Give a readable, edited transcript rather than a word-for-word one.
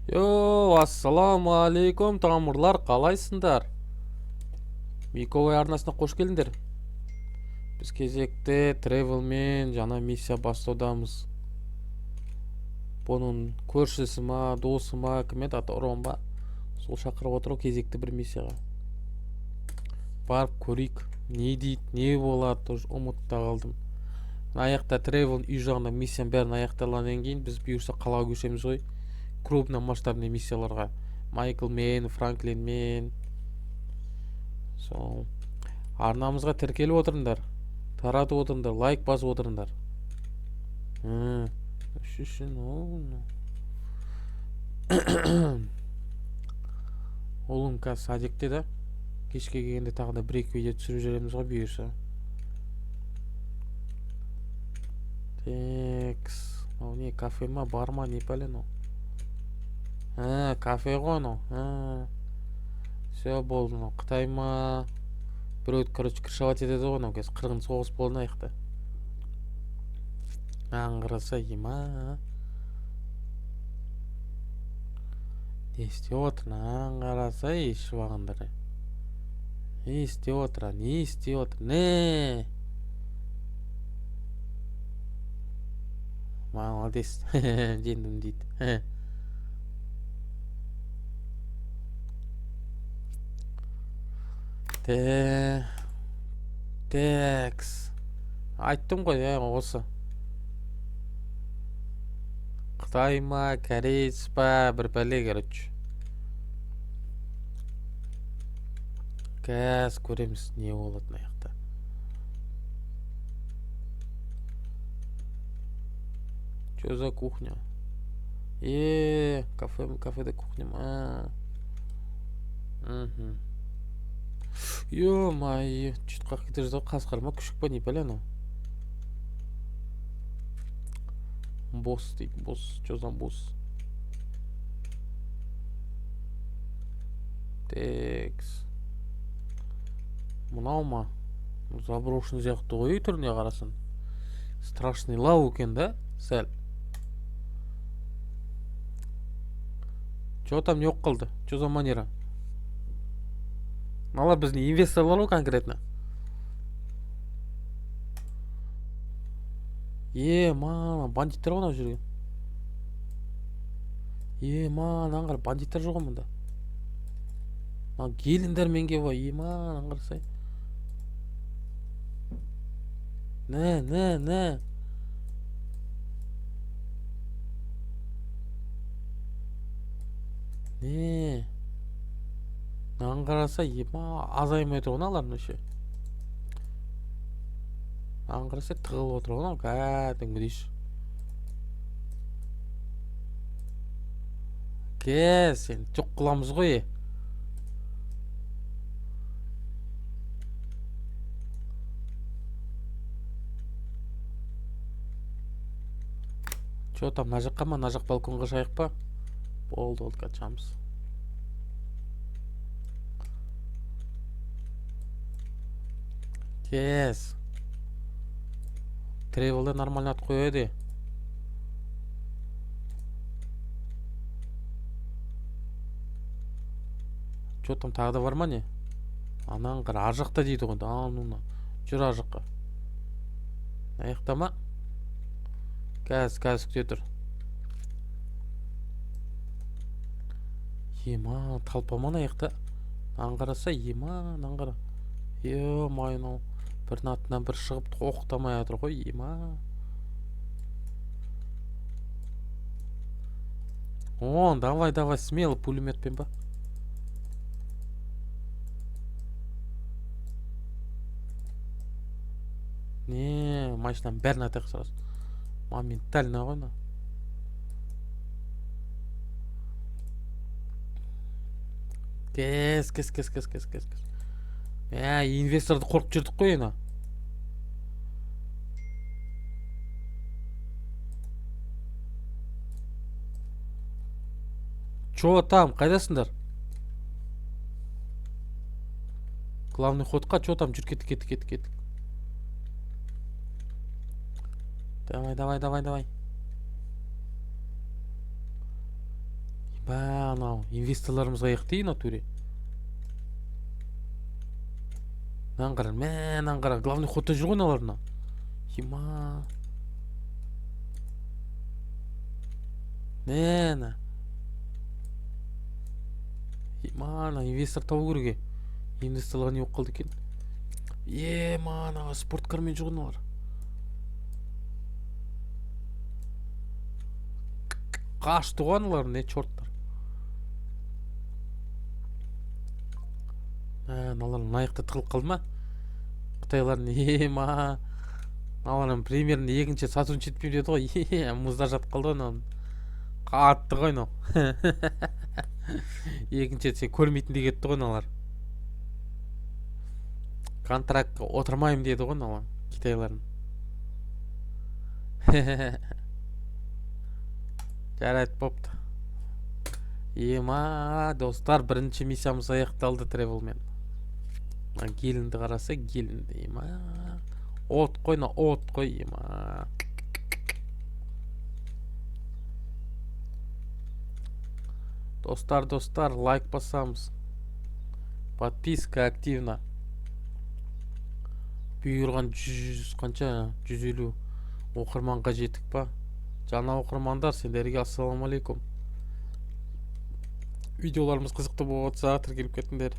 Йо, ассалаумағалейкум, тамырлар, қалайсыңдар? Миковай арнасына қош келдіңдер. Біз кезекте Travelмен жаңа миссия бастаудамыз. Бұның көршісі ма, досы ма, кім еді, аты Рон ба? Сол шақырып отыр ғой кезекті бір миссияға. Барып көрейік, не дейді, не болады, тоже ұмытып та қалдым. Мына аяқта Travel үй жағында миссияның бәрін аяқталғаннан кейін біз бұйырса қалаға көшеміз ғой. Крупномасштабный миссияларға. Майкл мен, Франклин мен. Сол арнамызға тіркеліп отырыңдар, таратып отырыңдар, лайк басып отырыңдар. Ұлым қазір садикте да. Кешке келгенде тағы да бір екі видео түсіріп жібереміз ғой бұйырса. Текс. Мынау не, кафе ма, бар ма, не пәле мынау? Кафе ғой анау. Все болды мынау. Қытай ма? Біреу, крышевать етеді ғой анау кез. Қырғын соғыс болды мына жақта. Маған қараса, ема. Не істеп отыр? Маған қараса, ей, ішіп алғандар. Не істеп отыр, не істеп отыр? Не? Молодец. Жеңдім дейді. Текс. Айттым ғой, осы. Қытай ма, кореец па, бір пәле, короче. Қазір көреміз не болады мына жақта. Чё за кухня? Кафе, кафеде кухня ма? Ё-моё, чуть қақып кете жаздап, қасқыр ма, күшік па, не пәле анау? Босс дейді, босс, чё за босс? Текс. Мынау ма? Заброшенный сияқты ғой түріне қарасаң. Страшный лау екен да, сәл. Чё там не болып қалды? Чё за манера? Мыналар біздің инвесторлар ғой конкретно. Мана, бандиттер ғой мынау жүрген. Мана, мынаны қара, бандиттер жүр ғой мұнда. Мына келіндермен келіп алып, мынаны қарасай. Нә, нә, нә. Не? Мынаны қараса, ема, азаймай тұр ғой мыналардың вообще. Мынаны қараса, тығылып отыр ғой мынау кәдімгідей. Кел, сен жоқ қыламыз ғой, е. Чё там, мына жаққа ма, мына жақ балконға шығайық па? Болды, болды, қазір шығамыз. Тез. Тревелді нормально атып қояды. Чё там, тағы да бар ма не? Анан қара, ар жақта дейді ғой, а, ну, на. Жүр ар жаққа. Аяқта ма? Қазір, қазір күте тұр. Ема, талпа ма ана жақта? Мынаны қараса, ема, мынаны қара. Е-май, мынау бірінің артынан бір шығып тоқтамай жатыр ғой, ема. О, давай, давай, смело пулеметпен ба? Не, машинаның бәрін атайық сразу. Моментально ғой мынау. Кес, кес, кес, кес, кес, кес, кес. Инвесторды қорқытып жүрдік қой ена. Чё там, қайдасыңдар? Главный ходқа, чё там, жүр, кеттік, кеттік, кеттік, кеттік. Давай, давай, давай, давай. Бә, анау инвесторларымыз қаяқта ей, натуре? Мынаны қара, мә, мынаны қара, главный ходта жүр ғой мыналар мына. Ема. Мә, мына. Ема, ана инвестор табу керек, е. Инвесторлар не болып қалды екен? Ема, ана спорткармен жүр ғой мыналар. Қашты ғой аналар, не черттар. Мә, мыналар мына жақта тығылып қалды ма? Қытайлар, ема. Мыналар примерно екінші сотрудничать етпеймін деді ғой. Е, мұзда жатып қалды ғой мынау. Қатты ғой мынау. Екінші рет сен көрмейтіндей кетті ғой мыналар. Контрактқа отырмаймын деді ғой мыналар, китайлардың. Жарайды, бопты. Ема, достар, бірінші миссиямыз аяқталды тревелмен. Мына гелінді қараса, гелінді, ема. От қой, мына от қой, ема. Достар, достар, лайк басамыз. Подписка активно. Бұйырған жүз қанша? 150 оқырманға жеттік па? Жаңа оқырмандар, сендерге ассалаумағалейкум. Видеоларымыз қызықты болып жатса, тіркеліп кетіңдер.